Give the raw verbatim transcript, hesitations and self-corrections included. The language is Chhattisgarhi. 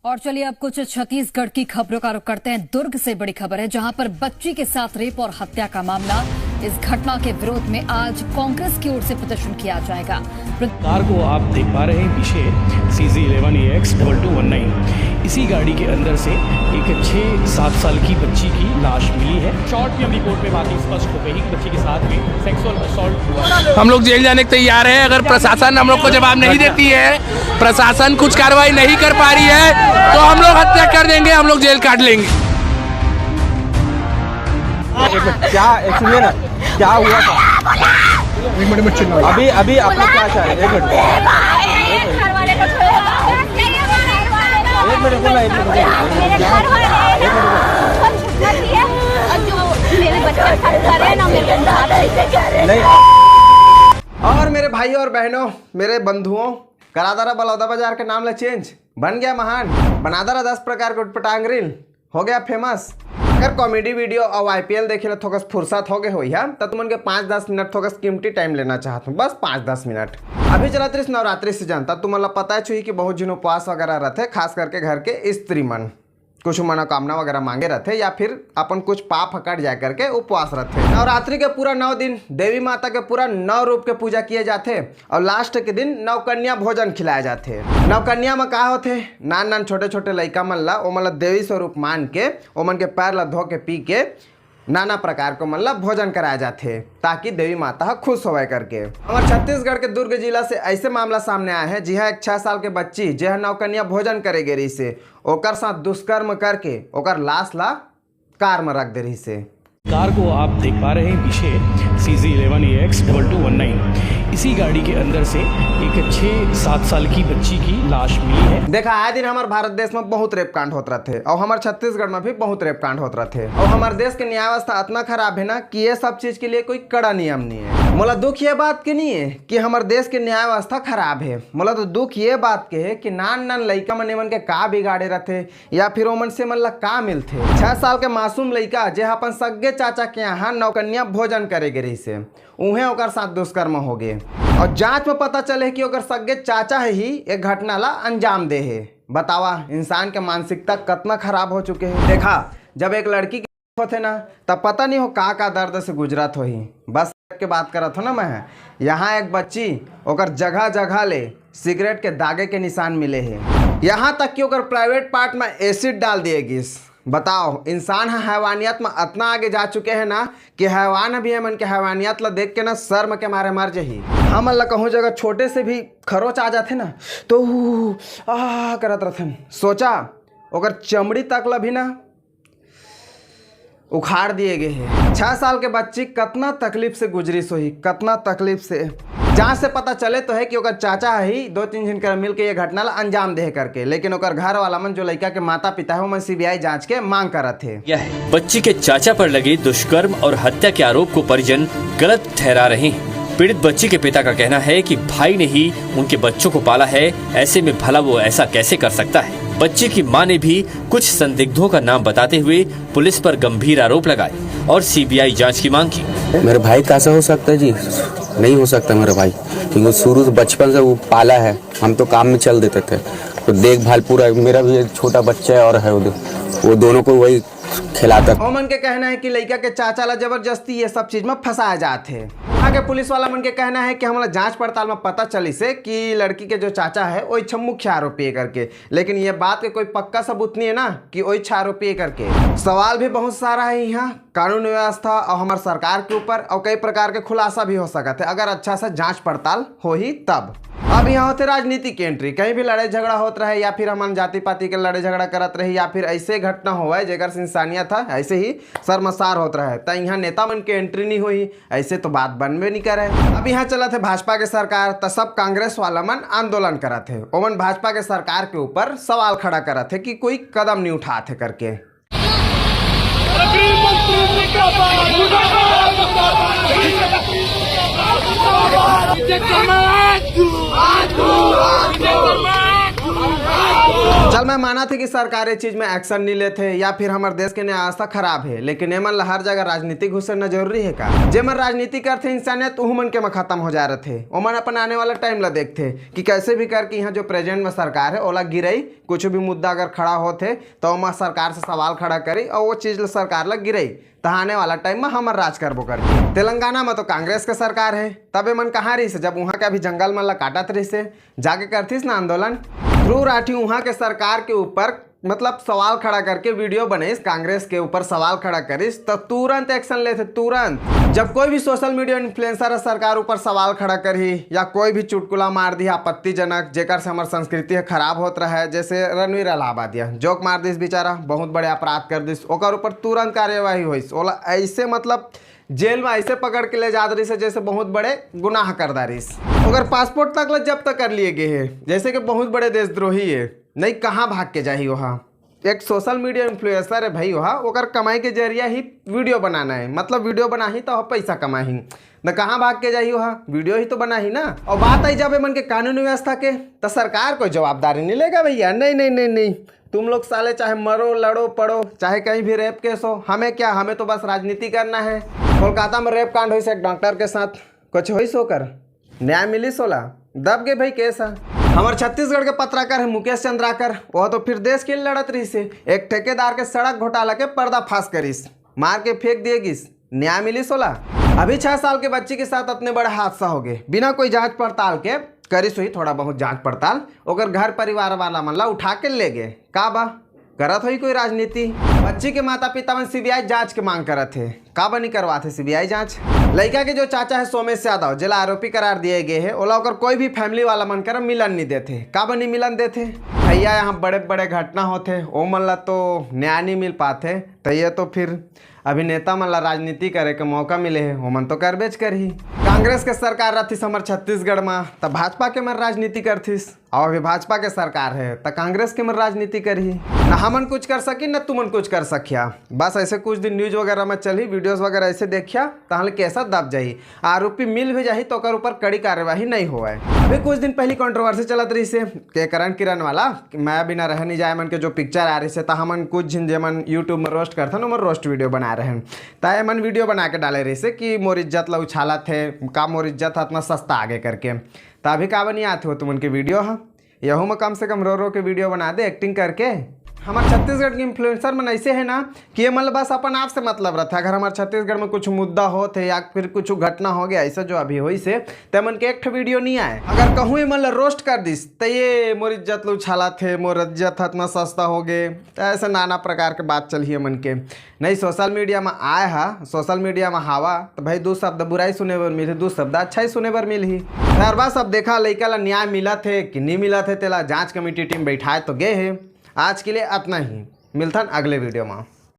और चलिए, अब कुछ छत्तीसगढ़ की खबरों का रुख करते हैं। दुर्ग से बड़ी खबर है, जहां पर बच्ची के साथ रेप और हत्या का मामला। इस घटना के विरोध में आज कांग्रेस की ओर से प्रदर्शन किया जाएगा। कार को आप देख पा रहे हैं पीछे, C Z eleven A X double two one nine। इसी गाड़ी के अंदर से एक छह सात साल की बच्ची की लाश मिली है। शॉर्ट में अभी कोर्ट में बात स्पष्ट हो गई कि बच्ची के साथ में सेक्सुअल असॉल्ट हुआ है। हम लोग जेल जाने के तैयार हैं। अगर प्रशासन हम लोग को जवाब नहीं देती है, प्रशासन कुछ कार्रवाई नहीं कर पा रही है, तो हम लोग हत्या कर देंगे, हम लोग जेल काट लेंगे। क्या, सुनिए ना, क्या हुआ था? अभी, अभी आप लोग क्या चाह रहे हैं? एक मिनट। एक मिनट, बोला, एक मिनट, बोला। नहीं। और मेरे भाइयों और बहनों, मेरे बंधुओं, करा दरा बलौदा बाजार के नाम ला चेंज, बन गया महान, बना दरा दस प्रकार के उटपटांग रील, हो गया फेमस। अगर कॉमेडी वीडियो और IPL देखे ला थोकस फुर्सत हो गए होइहा, त तुमन के पाँच दस मिनट थोकस कीमती टाइम लेना चाहत हूँ, बस पाँच दस मिनट। अभी चलत रहिस नवरात्रि सीजन, त तुमन ला पता है छुई कि बहुत झिन उपवास वगैरह रहते, खास करके घर के स्त्री मन कुछ मनोकामना वगैरह मांगे रहते या फिर अपन कुछ पाप हकट जाए करके उपवास रहते। नवरात्रि के पूरा नौ दिन देवी माता के पूरा नौ रूप के पूजा किए जाते और लास्ट के दिन नवकन्या भोजन खिलाए जाते। नवकन्या में का होते? नान नान छोटे छोटे लइका मन ला, ओमन ला देवी स्वरूप मान के, ओमन के पैर ला धो के पी के नाना प्रकार के मन ला भोजन कराए जाते, ताकि देवी माता ह खुश होवे करके। हमर छत्तीसगढ़ के दुर्ग जिला से ऐसे मामला सामने आए हैं, जिहां एक छह साल के बच्ची, जेह नवकन्या भोजन करे गे रहिस हे, ओकर साथ दुष्कर्म करके ओकर लाश ला कार में रख दे रहिस हे। कार को आप देख पा रहे हैं पीछे, C Z eleven A X double two one nine। इसी गाड़ी के अंदर से एक छह सात साल की बच्ची की लाश मिली है। देखा, आए दिन हमारे भारत देश में बहुत रेप कांड होत रहते और हमारे छत्तीसगढ़ में भी बहुत रेप कांड होत रहते और हमारे देश के न्याय व्यवस्था इतना खराब है ना कि ये सब चीज के लिए कोई कड़ा नियम नहीं है। मोला दुख ये बात के नहीं है कि हमारे देश के न्याय व्यवस्था खराब है, मोला तो दुख ये बात के है कि नान नान लइका मन एमन के का बिगाड़े रहते या फिर ओमन से मन ला का मिलथे। छह साल के मासूम लइका, जे अपन सग्गे चाचा के यहाँ नौकन्या भोजन करे गे रहिस हे, उहें ओकर साथ दुष्कर्म हो गे और जांच में पता चले कि ओकर सग्गे चाचा ही एक घटना ला अंजाम दे हे। बतावा, इंसान के मानसिकता कतना खराब हो चुके है। देखा, जब एक लड़की होथे ना, तब पता नहीं हो का का दर्द से गुजरत होही। बस के बात करत हो ना मैं। यहाँ एक बच्ची, ओकर जगह जगह ले सिगरेट के दागे के निशान मिले हे। यहाँ तक कि ओकर प्राइवेट पार्ट में एसिड डाल दिए गिस। बताओ, इंसान ह हैवानियत में अतना आगे जा चुके हैं ना कि हैवान भी हमन के हैवानियत ला देख के ना शर्म के मारे मर जही। हमन ला कहूँ जगह छोटे से भी खरोच आ जाथे ना, तो ऊ आ करत रथन। सोचा, ओकर चमड़ी तक ला भी ना उखाड़ दिए गए हैं। छह साल के बच्ची कतना तकलीफ से गुजरिस होही, कतना तकलीफ से। जांच से पता चले तो है कि ओकर चाचा ही दो तीन झन कर मिल के ये घटना ला अंजाम दे करके, लेकिन ओकर घर वाला मन, जो लइका के माता पिता है, ओमन सीबीआई जांच के मांग करत हे। यह है बच्ची के चाचा पर लगे दुष्कर्म और हत्या के आरोप को परिजन गलत ठहरा रहे हैं। पीड़ित बच्ची के पिता का कहना है कि भाई ने ही उनके बच्चों को पाला है, ऐसे में भला वो ऐसा कैसे कर सकता है। बच्ची की मां ने भी कुछ संदिग्धों का नाम बताते हुए पुलिस पर गंभीर आरोप लगाए और सीबीआई जांच की मांग की। मेरे भाई का ऐसा हो सकता है जी? नहीं हो सकता मेरा भाई, क्योंकि वो शुरू से, बचपन से वो पाला है। हम तो काम में चल देते थे, तो देखभाल पूरा, मेरा भी एक छोटा बच्चा है और है उधर, वो दोनों को वही खिलाता था। ओमन के कहना है कि लइका के चाचा ला जबरदस्ती ये सब चीज में फंसाया जात हे। वहाँ के पुलिस वाला मन के कहना है कि हमला जांच पड़ताल में पता चलिस हे कि लड़की के जो चाचा है, वो इच्छा मुख्य आरोपी है करके, लेकिन ये बात के कोई पक्का सबूत नहीं है ना कि वो इच्छा आरोपी है करके। सवाल भी बहुत सारा है यहाँ कानून व्यवस्था और हमार सरकार के ऊपर, और कई प्रकार के खुलासा भी हो सकत है अगर अच्छा से जांच पड़ताल होही तब। अब यहाँ होथे राजनीति के एंट्री। कहीं भी लड़ाई झगड़ा होत रहे या फिर हमन जाति पाति के लड़ाई झगड़ा करत रही या फिर ऐसे घटना होवे जेकर से इंसानियत ह ऐसे ही शर्मसार होत रहे, त यहाँ नेता मन के एंट्री नहीं होही, ऐसे तो बात बनबे नहीं करे। अब यहाँ चलत हे भाजपा के सरकार, त सब कांग्रेस वाला मन आंदोलन करत हे। ओमन भाजपा के सरकार के ऊपर सवाल खड़ा करत हे कि कोई कदम नहीं उठात हे करके। चल, मैं मानत हे कि सरकार ये चीज में एक्शन नहीं लेथे या फिर हमर देश के न्याय व्यवस्था खराब है, लेकिन एमन ला हर जगह राजनीति घुसेड़ना जरूरी है का? जेमन राजनीति करथे इंसानियत, उहू मन के में खत्म हो जा रथे। ओमन अपन आने वाला टाइम ला देखथे कि कैसे भी करके यहाँ जो प्रेजेंट में सरकार है, ओला गिरई। कुछ भी मुद्दा अगर खड़ा होथे, तो ओमा सरकार से सवाल खड़ा करी और वो चीज ला सरकार ला गिरई। त आने वाला टाइम में हमर राज करबो करके। तेलंगाना में तो कांग्रेस के सरकार है, तब एमन कहाँ रहिस, जब वहाँ के अभी जंगल मन ला काटत रहिस, जाके करथिस ना आंदोलन। ध्रुव राठी वहाँ के सरकार के ऊपर, मतलब, सवाल खड़ा करके वीडियो बनाइस, कांग्रेस के ऊपर सवाल खड़ा करिस, तो तुरंत एक्शन लेथे, तुरंत। जब कोई भी सोशल मीडिया इन्फ्लुएंसर सरकार ऊपर सवाल खड़ा करही या कोई भी चुटकुला मार दी आपत्तिजनक, जेकर से हमर संस्कृति ह खराब होत रहे, जैसे रणवीर इलाहाबादिया जोक मार दिस बेचारा, बहुत बड़े अपराध कर दिस, ओकर ऊपर तुरंत कार्यवाही होइस। ओला ऐसे, मतलब, जेल में ऐसे पकड़ के ले जात रहिस, जैसे बहुत बड़े गुनाह कर डारिस। ओकर पासपोर्ट तक ला जब्त कर लिए गए है, जैसे कि बहुत बड़े देशद्रोही है। नहीं, कहाँ भाग के जाही ओहा? एक सोशल मीडिया इन्फ्लुएंसर है भाई ओहा, ओकर कमाई के जरिया ही वीडियो बनाना है, मतलब, वीडियो बनाही तो पैसा कमाही। न कहाँ भाग के जाही ओहा, वीडियो ही तो बनाही ना। और बात आई जब एमन के कानूनी व्यवस्था के, तो सरकार कोई जवाबदारी नहीं लेगा भैया। नहीं, नहीं, नहीं, नहीं, तुम लोग साले चाहे मरो, लड़ो, पड़ो, चाहे कहीं भी रेप केस हो, हमें क्या, हमें तो बस राजनीति करना है। कोलकाता में रेप कांड होइस एक डॉक्टर के साथ, कुछ होइस ओकर, न्याय मिलिस ओला, दब गे भाई केस ह। हमर छत्तीसगढ़ के पत्रकार है मुकेश चंद्राकर, वो तो फिर देश के लिए लड़त रहिस हे। एक ठेकेदार के सड़क घोटाला के पर्दाफाश करिस, मार के फेंक दिए गिस, न्याय मिलिस ओला। अभी छह साल के बच्ची के साथ अतने बड़ा हादसा हो गए, बिना कोई जांच पड़ताल के करिस होही थोड़ा बहुत जांच पड़ताल, ओकर घर परिवार वाला मन ला उठा के ले गए। का बा, करत होही कोई राजनीति? बच्ची के माता पिता मन सीबीआई जांच के मांग करत हे, का बनी करवात हे सीबीआई जांच? लइका के जो चाचा है सोमेश यादव, जेला आरोपी करार दिए गए है, ओला ओकर कोई भी फैमिली वाला मन करा मिलन नहीं देथे। का बनी मिलन देथे? भैया, यहाँ बड़े बड़े घटना होथे, ओ मन ला तो न्याय नहीं मिल पाथे, तो ये तो फिर अभी नेता मन ला राजनीति करे के मौका मिले हे, ओमन तो करबेच करही। कांग्रेस के सरकार रथिस हमर छत्तीसगढ़ मा, त भाजपा के मन राजनीति करथिस। अउ अभी भाजपा के सरकार हे, त कांग्रेस के मन राजनीति करही। न हमन कुछ कर सकी, न तुमन कुछ कर सकिया। बस ऐसे कुछ दिन न्यूज वगैरह में चलही, वीडियोज वगैरह ऐसे देखिया, तहले केस दब जाही। आरोपी मिल भी जाही, तो ओकर ऊपर कड़ी कार्यवाही नहीं होवय। अभी कुछ दिन पहली कंट्रोवर्सी चलत रहिस हे, के करण किरण वाला, मैं बिना रह नहीं जाए मन के जो पिक्चर आ रहिस हे, त हमन कुछ झिन जेमन YouTube में रोस्ट करथन, ओमन रोस्ट वीडियो बना रहे हैं। त एमन वीडियो बना के डाले रहिस हे कि मोर इज्जत ला उछालत हे, का मोर इज्जत ह अतना सस्ता आगे करके। त अभी काबर नहीं आत हो तुमन के वीडियो ह? यहू में कम से कम रो रो के वीडियो बना दे, एक्टिंग करके। हमर छत्तीसगढ़ के इन्फ्लुएंसर मन ऐसे है ना कि ये मन ल बस अपन आप से मतलब रहता है। अगर हमारे छत्तीसगढ़ में कुछ मुद्दा होत है या फिर कुछ घटना हो गया ऐसा जो अभी होइस हे, ते मन के एक ठो वीडियो नहीं आए। अगर कहूँ ये मन ल रोस्ट कर दिस, तो ये मोर इज्जत ल उछालत हे, मोर इज्जत ह अतना सस्ता हो गए, तो ऐसे नाना प्रकार के बात चलही ये मन के। नहीं, सोशल मीडिया में आए हा, सोशल मीडिया में हावा, तो भाई, दू शब्द बुराई सुने बर मिलही, दू शब्द अच्छा ही सुने बर मिलही। खैर, बस अब देखा, लइका ला न्याय मिलत हे कि नहीं मिलत हे, तेला जांच कमेटी टीम बैठाए तो गए हे। आज के लिए अतना ही, मिलथन अगले वीडियो में।